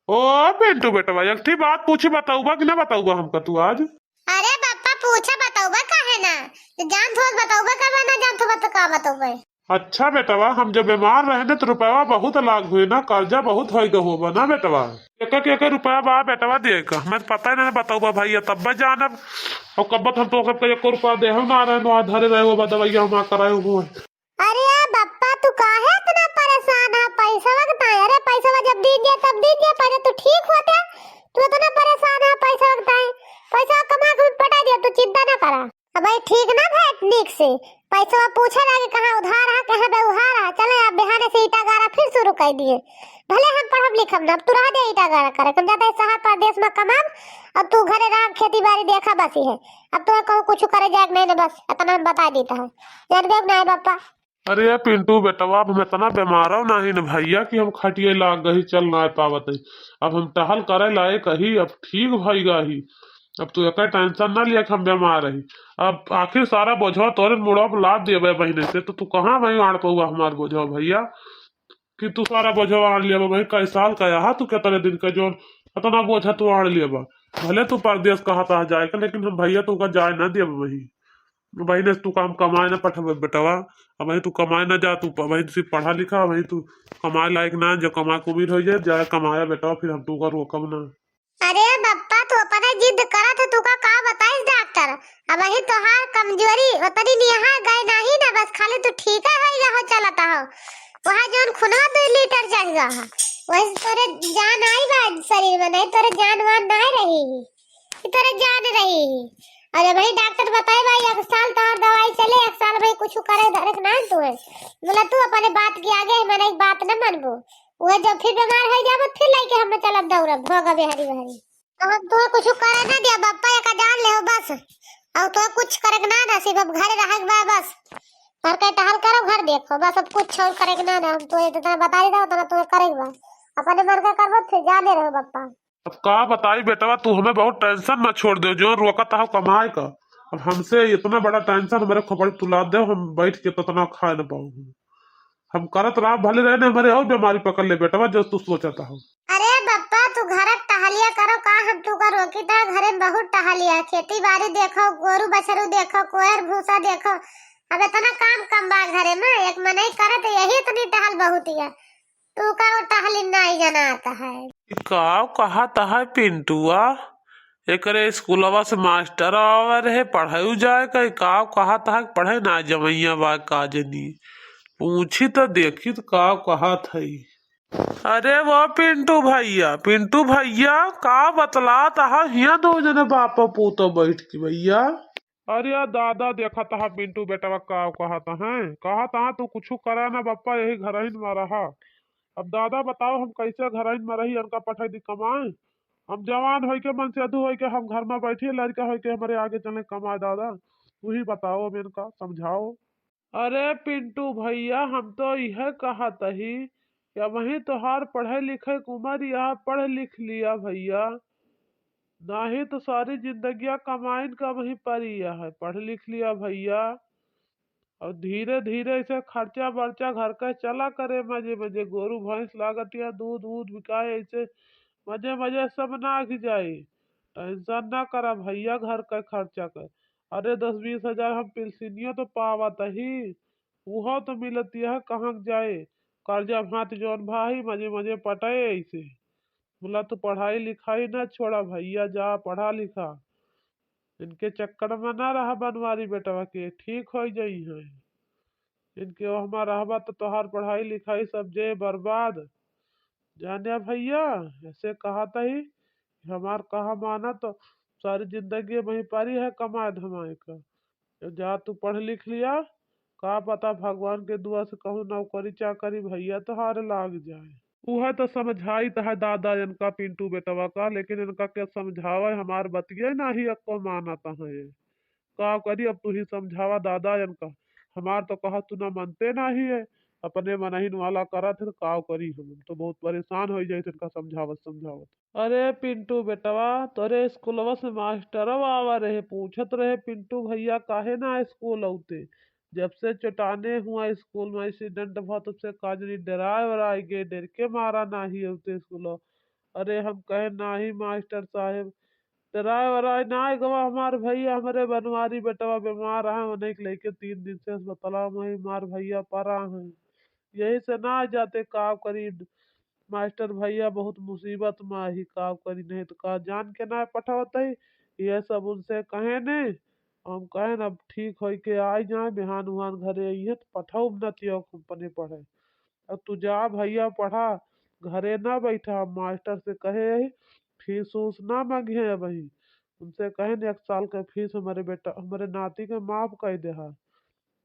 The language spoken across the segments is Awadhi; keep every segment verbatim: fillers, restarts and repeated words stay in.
ओ पिंटू बेटवा, एक ठी बात पूछी, बतउबा कि ना बतउबा हमका तू आज? अरे बप्पा, पूछा, बतउबा काहे ना? तो जान थोस बतउबा करबा, ना जान थोबा तो का बतउबा? अच्छा बेटवा, हम जब बीमार रहे ना तो रुपया बहुत लाग हुए ना, कर्जा बहुत होई गए होबा ना बेटवा। एक एक, एक रुपया बा बेटवा दे का, हमें पता ही ना बतउबा भइया, तब जानब। और कब हम तो सबके एक रुपया दे हम ना रहे, वहाँ धरे रहे होबा, दवाइया हम कराए हुए। अरे बप्पा, तू काहे इतना परेशान है पैसवा के ताई? अरे पैसवा जब दीन जाए तब दीन जाए, पहले तू ठीक होते। तू इतना परेशान है पैसवा के ताई, पैसवा कमा के पटा दिया, तू चिंता ना करा। अब भाई ठीक ना भए नीक से, पैसवा पूछे लागे कहाँ उधार है, कहाँ बेउधार है। चले, आप बिहाने से ईटा गारा फिर शुरू कर दिए। भले हम पढ़ब लिखब ना, अब तू रह दे ईटा गारा करे, हम जाते हैं शहर परदेश में कमाब, और तू घरे रह खेती बाड़ी देखा बसी है। अब तोहे कहूँ कुछ करे जाए के नहीं ना, बस इतना हम बता देता है, जानबे के नहीं बप्पा। अरे पिंटू बेटवा, अब हम इतना बीमारव नहीं न भइया कि हम खटिए लाग गही, चल ना पावत है। अब हम टहल करे लायक ही, अब ठीक भई गही। अब तू एकर टेंशन ना लिया कि हम बीमार रही। अब आखिर सारा बोझवा तोरे मुड़वा पर लाद देबे महीने से, तो तू कहाँ वहीं आड़ पउआ हमार बोझवा भइया, कि तू सारा बोझवा आड़ लिया भाई। कई साल का यहाँ तू कितने दिन का जोन इतना बोझा तू आड़ लिया बा। भले तू परदेश कहत है जाए के, लेकिन हम भइया तू का जाए ना देब वहीं। वहीं ने तू काम कमाए ना पठबे बेटवा, अब वहीं तू कमाए ना जा, तू प-, वहीं तू सिर्फ पढ़ा लिखा, वहीं तू कमाए लायक ना, जब कमाए के उम्र हो जाए, जा कमाया बेटवा, फिर हम तू का रोकब ना। अरे बप्पा, तू अपने जिद करत है, तू का, का बताइस डॉक्टर? अब वही तोहार कमजोरी उतरी निहा गए नहीं ना, बस खाली तू ठीक है हो, हो चलता हो। वहाँ जौन खुनवा दो लीटर चढ़ गया है, वही तोरे जान आई बा शरीर में, नहीं तोरे जान वान नहीं रही। कि तोरे जान रही। और भाई डॉक्टर बताए भाई, एक साल तोहार दवाई चले, एक साल भाई कुछ करे धरे के ना तू है। बोला तू अपने बात के आगे मने एक बात न मानबो। वह जब फिर बीमार हो जाबो, फिर लेके हम चलब दौड़ब, भोगबे हरी भरी। अब हम तोहे कुछ करे ना दिया, बप्पा एक जान ले हो बस। और तोहे कुछ करे के ना ना, सिर्फ अब घर रहे के बा बस। घर के टहल करो, घर देखो, बस अब कुछ और करे के ना ना। हम तोहे जितना बता दी था, उतना तोहे करे के बा। अपने मन का करबो, फिर जाने रहो बप्पा। अब का बताई बेटवा, तू हमें बहुत टेंशन में छोड़ दे, जो रोकत हो कमाए का। अब हमसे इतना बड़ा टेंशन हमारे खोपड़ी तुला दे, हम बैठ के तो इतना खाए न पाऊंगी। हम करत रहा भले रहे ने, हमारे और बीमारी पकड़ ले बेटवा, जो तू सोचत हो। अरे बप्पा, तू घर टहलिया करो का, हम तू का रोकी था? घरे में बहुत टहलिया, खेती बाड़ी देखो, गोरू बछरू देखो, कोयर भूसा देखो। अब इतना काम कम बा घरे में, एक मनई करत यही इतनी टहल बहुत है। तू का वो टहली नाई जनात है। ई का कहत है पिंटुआ? एकरे स्कूलवा से मास्टर आवे रहे, पढ़ाई जाए का, ई का कहत है, पढ़े ना जवैया बा का जनी। पूछी तो देखी तो का कहत है। अरे वो पिंटू भैया, पिंटू भैया, का बतलात है हियां दो जने बाप पूत बैठ के भैया? अरे दादा, देखत हा पिंटू बेटवा का कहत हैं, कहत हा तू कुछ करा ना बप्पा, यही घरहिन में रहा। अब दादा बताओ, हम कैसे घरहिन में रही, इनका पठाई दी कमाए? हम जवान होई के, मनसेधु होई के हम घर में बैठी, लड़का होई के हमारे आगे चले कमाए। दादा तू ही बताओ, अब इनका समझाओ। अरे पिंटू भैया, हम तो यह कहत ही कि अबहीं तोहार पढ़े लिखे के उम्र, यह पढ़ लिख लिया भैया, नाही तो सारी जिंदगिया कमाइन का वहीं परी है। पढ़ लिख लिया भैया, और धीरे धीरे ऐसे खर्चा बर्चा घर का चला करे, मजे मजे गोरू भैंस लागत या दूध वूध बिकाए, ऐसे मजे मजे सब नाग जाए। टेंशन ना करा भैया घर का खर्चा का। अरे दस बीस हजार हम पेंशनियो तो पावत ही, उहो तो मिलत यह कहाँ जाए। कर्जा भात जौन भाई मजे मजे पटाए ऐसे। बोला तू पढ़ाई लिखाई ना छोड़ा भैया, जा पढ़ा लिखा। इनके चक्कर में ना रहा बनवारी बेटवा के, ठीक हो जाई है। इनके ओहमा रहबा तो तोहार पढ़ाई लिखाई सब जे बर्बाद। जाने भैया, ऐसे कहत ही, हमार कहा माना तो सारी जिंदगी वहीं परी है कमाए धमाए का। जा तू पढ़ लिख लिया, का पता भगवान के दुआ से कहूँ नौकरी चाकरी भैया तोहार लाग जाए। उहे तो समझाइत है दादा इनका पिंटू बेटवा का, लेकिन इनका के समझावे, हमार बतिये नाही एको मानत है। का करी, अब तू ही समझावा दादा इनका, हमार तो कहा तू ना मनते नाही है, अपने मनहिन वाला करत है, तो का करी हम, हम तो बहुत परेशान हो जाइत इनका समझावत समझावत। अरे पिंटू बेटवा, तोरे स्कूलवा से मास्टरवा आवा रहे, पूछत रहे, "पिंटू भैया काहे ना स्कूल औते?" जब से चटाने हुआ स्कूल में एसीडेंट भा, तब से का जनी डराए वराए गए, डर के मारा नाही औते स्कूल। अरे हम कहे, "नाही मास्टर साहेब, डराए वराए नाही गवा हमार भइया, हमरे बनवारी बेटवा बीमार है, उन्हीं के लेके तीन दिन से अस्पताल में ही हमार भइया परा है, यही से ना जाते।" का करी मास्टर भइया, बहुत मुसीबत में ही, का करी, नहीं तो का जान के ना पठावत ही। ये सब उनसे कहे ने, हम कहे न अब ठीक होई के आई जाए, बिहान उहान घरे आई है तो पठाऊ न तियो कंपनी पढ़े। अब तू जा भइया पढ़ा, घरे ना बैठा, हम मास्टर से कहे ही फीस उस ना मांगी है अबही। उनसे कहे न एक साल के फीस हमरे बेटा, हमरे नाती के माफ कर दे हा।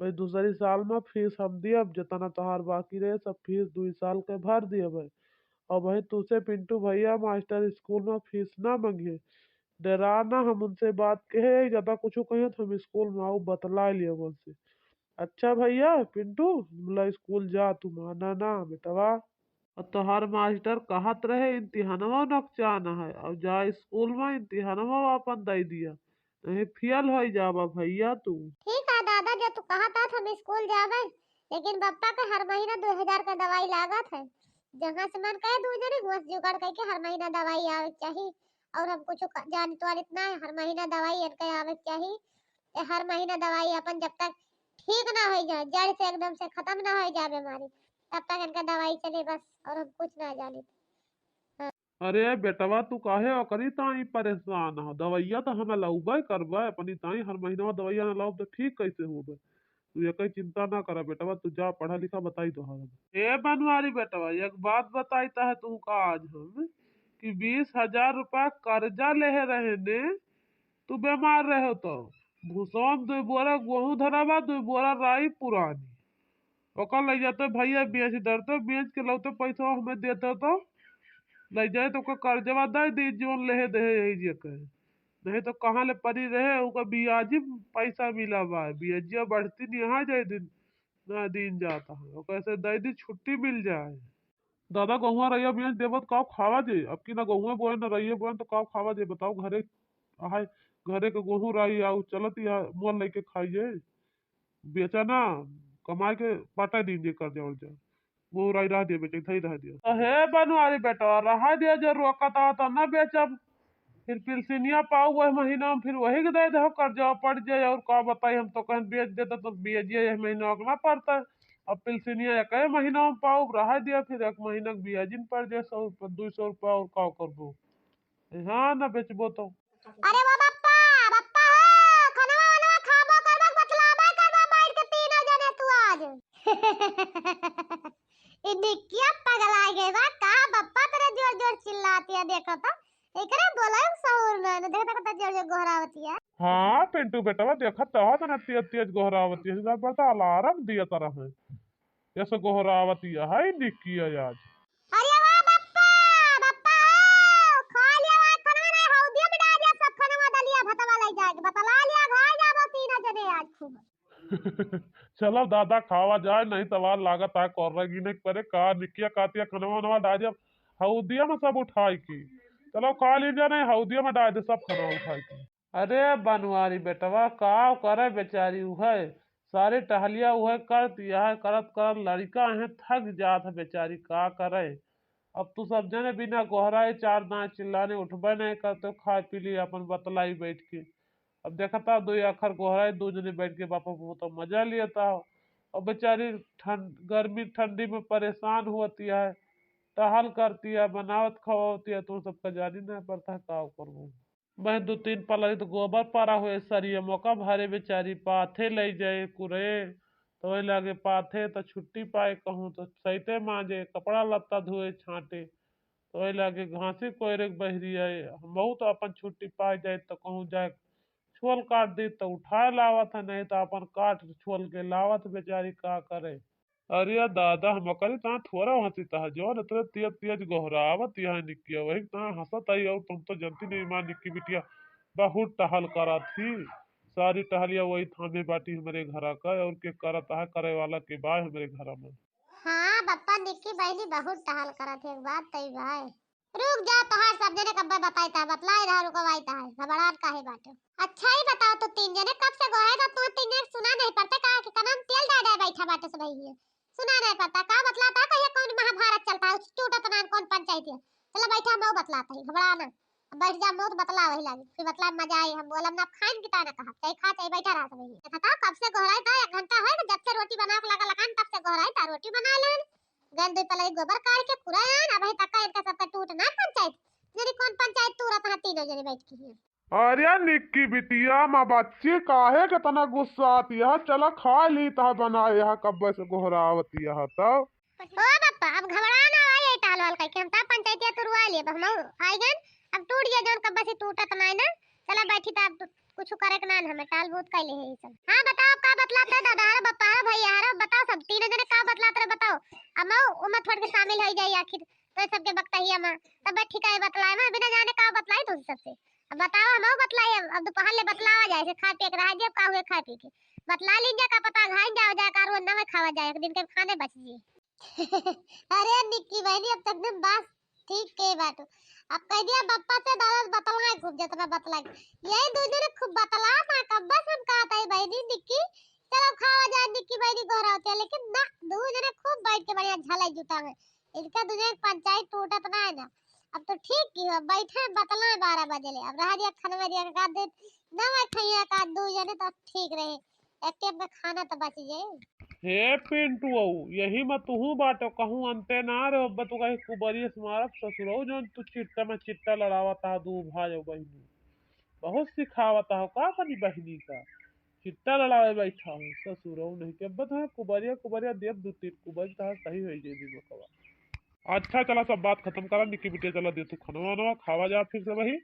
भाई दूसरी साल में फीस हम दियब, जितना तोहार बाकी रहे सब फीस दुई साल के भर दियब भाई। और भाई तुझसे पिंटू भइया मास्टर स्कूल में फीस ना मांगिए, डरा ना, हम उनसे बात कहे, ज्यादा कुछ कहे तो हम स्कूल में आऊ बतला लियब उनसे। अच्छा भइया पिंटू, बोला स्कूल जा, तू माना ना बेटवा। और तोहार मास्टर कहत रहे इम्तिहानवा नकचान है, और जा स्कूल में इम्तिहानवा अपन दे दिया, नहीं फेल हो जाबा भइया तू। ठीक है दादा, जब तू कहत है हम स्कूल जाबे, लेकिन बप्पा के हर महीना दो हजार का दवाई लागत है। जहाँ से मन कहे दू जने हुआ से जुगाड़ करके हर महीना दवाई आवे के चाही। और हम कुछ क-, जानित वालित ना है, हर महीना दवाई इनके आवे के चाही। ये हर महीना दवाई अपन जब तक ठीक ना हो जाए, जड़ से एकदम से खत्म ना हो जाए बीमारी, तब तक इनका दवाई चले बस, और हम कुछ ना जानित। अरे बेटवा, तू काहे ओकरी ताई परेशान ह? दवैया तो हम लौबे करबे, अपनी ताई हर महीनवा दवैया न लाउब तो ठीक कैसे होबे? तू एकई चिंता ना करा बेटवा, तू जा पढ़ा लिखा, बताई तोहार हम। ए बनवारी बेटवा, एक बात बताई ता है तुमका आज हम, कि बीस हजार रुपया कर्जा लेहे रहे ने, तू बीमार रहे तो, भूसवा में दुई बोरा गेहूं धरा बा, दुई बोरा राई पुरानी, ओकर लइ जाते भइया बेच डरते, बेच के लौते पैसा हमें देते तो लइ जाए तो ओकर कर्जवा दे दी, जोन लेहे देहे यही जे कहे। नहीं तो कहाँ ले परी रहे, ओकर बियाजी पैसा मिला बा, बियाजिया बढ़ती नहीं, यहाँ जाए दिन ना दिन जाता है, ओकर से दे दी, छुट्टी मिल जाए। दादा, गहुआ रैया बेच देबो त का खावा जे? अब की ना गहुआ बोए ना रैया बोए त का खावा जे? बताओ, घरे आहे, घरे के गहूँ राई आउ चलत या मोल लेके खाई जे। बेचा ना, कमाए के बाटा दीन जे कर्जा उर्जा। गहूँ राई रह दिया बेचे, धई रह दिया। तो हे बनवारी बेटवा, रह दिया, जो रोकत आवत ना बेचब। फिर पिलसिनिया पाऊ वही महीना में, फिर वही के दे दे हो, कर्जा पड़ जाए। और का बताई, हम तो कहन बेच देता तो बेचिए यही महीना के ना पड़ता है। अब पिलसिनिया एक ही महीना में पाऊ, रह दिया, फिर एक महीना के बियाजिन पड़ जाए सौ रुपया, दो सौ रुपया, और का करबो? हाँ, ना बेचबो तो। अरे वो बप्पा, बप्पा हो, खनवा वनवा खाबो करबा, बतलाबा करबा बैठ के तीनों जने तू आज। ई निकिया पगला गए बा का? बप्पा तेरे जोर जोर चिल्लाती है, देखो तो एकरे बोले सहूर में न, देखो तो जोर जोर गोहरावती है। हाँ पिंटू बेटवा, देखत तो है ना, तेज तेज गोहरावती है, जब बता अलार्म दिया तरह है, जैसे गोहरावती है निकिया आज। अरे वाह बप्पा, बप्पा हो, खा लिया वाह खाना नहीं, हौदिया में डाल दिया सब खाना, दलिया भतवा ले जाके बतला लिया, घर जाबो तीनों जने आज खूब। चलो दादा, खावा जाए, नहीं तो वार लागत है कोर्रा गिने के परे का। निकिया कातिया खनवा वनवा डाल दिया, हौदिया में सब उठाई की। चलो खा लीन जा, नहीं हौदिया में डाल दे सब खनवा उठाई की। अरे बनवारी बेटवा, का करे बेचारी, उहे सारी टहलिया उहे करत, यह करत करत लड़िका है, थक जात है बेचारी, का करे। अब तू सब जने बिना गोहराए चार दाएं चिल्लाने उठबे नहीं करते, खाए पी लिए अपन बतलाई बैठ के। अब देखता दो आखर गोहराए, दो जने बैठ के बापा पोता मजा लेता हो। अब बेचारी ठंड, गर्मी ठंडी में परेशान होती है, टहल करती है, बनावत खवावती है, तो सबका जानी नहीं पड़ता है का करबो। मैं दो तीन पलरी तो गोबर परा हुए सरिया मौका भरे बेचारी पाथे ले जाए कुरे, तो वही लागे पाथे तो छुट्टी पाए कहूँ तो सैते मांजे, कपड़ा लत्ता धोए छांटे, तो वही लागे घासी कोयरे के बहरी आए। हम बहुत अपन छुट्टी पाए जाए तो कहूँ जाए छोल काट दी तो उठाए लावत है, नहीं तो अपन काट छोल के लावत बेचारी का करे। अरे दादा, हम करी ता थोड़ा हंसी ता, जौन इतने तेज तेज गोहरावत यहाँ निकिया, वही ता हंसत आई। और तुम तो जानती नहीं माँ निक्की बिटिया बहुत टहल करत ही, सारी टहलिया वही थामे बाटी हमरे घरा का, और के करत है, करे वाला के बाय हमरे घरा में। हाँ बप्पा, निक्की बहनी बहुत टहल करत है, एक बात तई भाई। रुक जा, तोहार सब जने कब्बे बताई ता, बतलाई रहा, रुकवाई ता है, घबरात काहे बाटे? अच्छा ही बताओ, तू तीन जने कब से गोहे था, तू तीन जने सुना नहीं पड़ते का कि कनम तेल डाल डाल बैठा बाटे सब ही है? सुना नहीं पड़ता का? बतला ता कहिए कौन महाभारत चलता है, टूटत ना कौन पंचायत है? चला बैठा, हम बतलात हई, घबरा ना। अब बैठ जा, मौत बतला वही लागी, फिर बतला मजा आई। हम बोलब ना, खाइन की ताना कहब, चाहे खा चाहे बैठा रहा सब। देखा था कब से गोहराई था, एक घंटा होए ना, जब से रोटी बना के लगा लगान, तब से गोहराई था, रोटी बना लेन, गैन दुई पलाई गोबर काढ़ के पूरा आन, अब तक इनका सबका टूट ना पंचायत। जनी कौन पंचायत तू रहता है, तीनों जने बैठ के ही। अरे निक्की बिटिया, माँ बच्ची काहे के तना गुस्सात यह? चला खा ली तह बनाए यह, कब्बे से गोहरावत यह तब। ओ बप्पा, अब घबरा ना भाई, ये टाल वाल कह के हम तब पंचायतिया तुरवा लिए, अब हम आई गन, अब टूट गया जौन कब्बे से टूटत ना है ना। चला बैठी तब कुछ करे के ना हमें, टाल बहुत कैले है ये सब। हाँ बताओ, का बतलात है दादा, हरो बप्पा, हरो भैया, हरो बताओ सब, तीनों जने का बतलात रहे बताओ। अब मैं उमा थोड़ के शामिल हो जाई आखिर, तो सबके बकतहिया में, तब ठीक है बतलाए मैं, बिना जाने का बतलाई तुम सबसे। अब बताओ, हम बतलाई, अब, अब दोपहर ले बतलावा जाए, से खा पी के रहा जाए, का हुए खा पी के। बतला लीन जा, का पता घाइन जाओ जाए, का रोज नवे खावा जाए, एक दिन के खाने बच जी। अरे निक्की बहनी, अब तक दिन बस ठीक के बाटू। अब कह दिया बप्पा से दादा से बतलाए खूब, जितना बतलाए। यही दो जने खूब बतला था, कब बस हम कहा था, "ए बहनी निक्की, चलो खावा जाए, निक्की बहनी गोहरा होती है," लेकिन ना, दो जने खूब बैठ के बढ़िया झलाई जुटा है। इनका दो जने के पंचायत टूटत ना है ना। अब तो ठीक की हो, बैठे बतला बारह बजे ले, अब रह दिया खाना में दिया का दे, ना मैं खाइए का दो जने तो ठीक रहे, एक टाइम का खाना तो बच जाए। हे पिंटू, यही में तुहू बाटो, कहूँ अंते ना रे, अब तू कहीं कुबरियस मारब ससुरऊ, जौन तू चिट्टा में चिट्टा लड़ावत हा, दू भाई बहिनी। बहुत सिखावत हो का अपनी बहिनी का, चिट्टा लड़ावे बैठा हो ससुरऊ नहीं के। अब तुम्हें कुबरिया कुबरिया देव दू तीन कुबरी तहा सही हो जाए दिमागवा। अच्छा चला, सब बात खत्म करा, निक्की बिटिया चला दे तू खाना वाना खावा जा फिर से वही।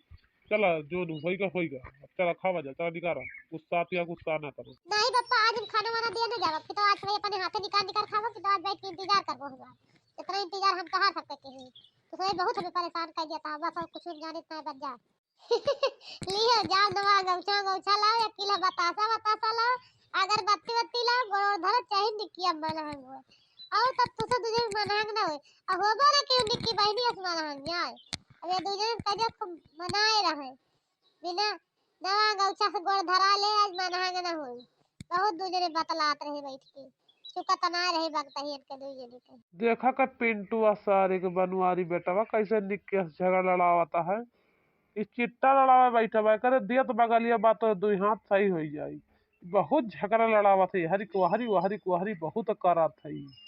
चला जो नु होई का होई का, अब चला खावा जा, चला निकारा, गुस्सा पिया गुस्सा ना करो। नहीं पप्पा, आज हम खाना वाना दिया ना जावा, फिर तो आज मैं अपने हाथे निकाल निकाल खावा, फिर तो आज बैठ के इंतजार करबो हुआ। इतना इंतजार हम कहाँ सकते के हैं, तो सही बहुत हमें परेशान कर दिया था, बस और कुछ जाने इतना बच जा। लियो, जाओ नवा गौछा, गौछा लाओ, एक किलो बतासा, बतासा लाओ, अगरबत्ती, बत्ती लाओ, गोड़ धरो, चाहे निकिया मनहंग होए। और तब तुसे दूजे में मनहंग ना होए। अब होबो ना कि निक्की बहनी अस मनहंग जाए। अब ये दूजे में कहियो खूब मनाए रहे। बिना नवा गौछा से गोड़ धरा ले, आज मनहंग ना होई। बहुत दूजे में बतलात रहे बैठ के। चुका तना रहे बगतहियन के दूजे के। देखा कर पिंटू आ सारे के बनवारी बेटवा कैसे निक्की से झगड़ा लड़ावता है। ई चिट्टा लड़ावे बैठा बा, करे दियत बगलिया बा तो दुई हाथ सही होई जाई। बहुत झगड़ा लड़ावत है, हरी को हरी, वहरी को हरी बहुत करत है।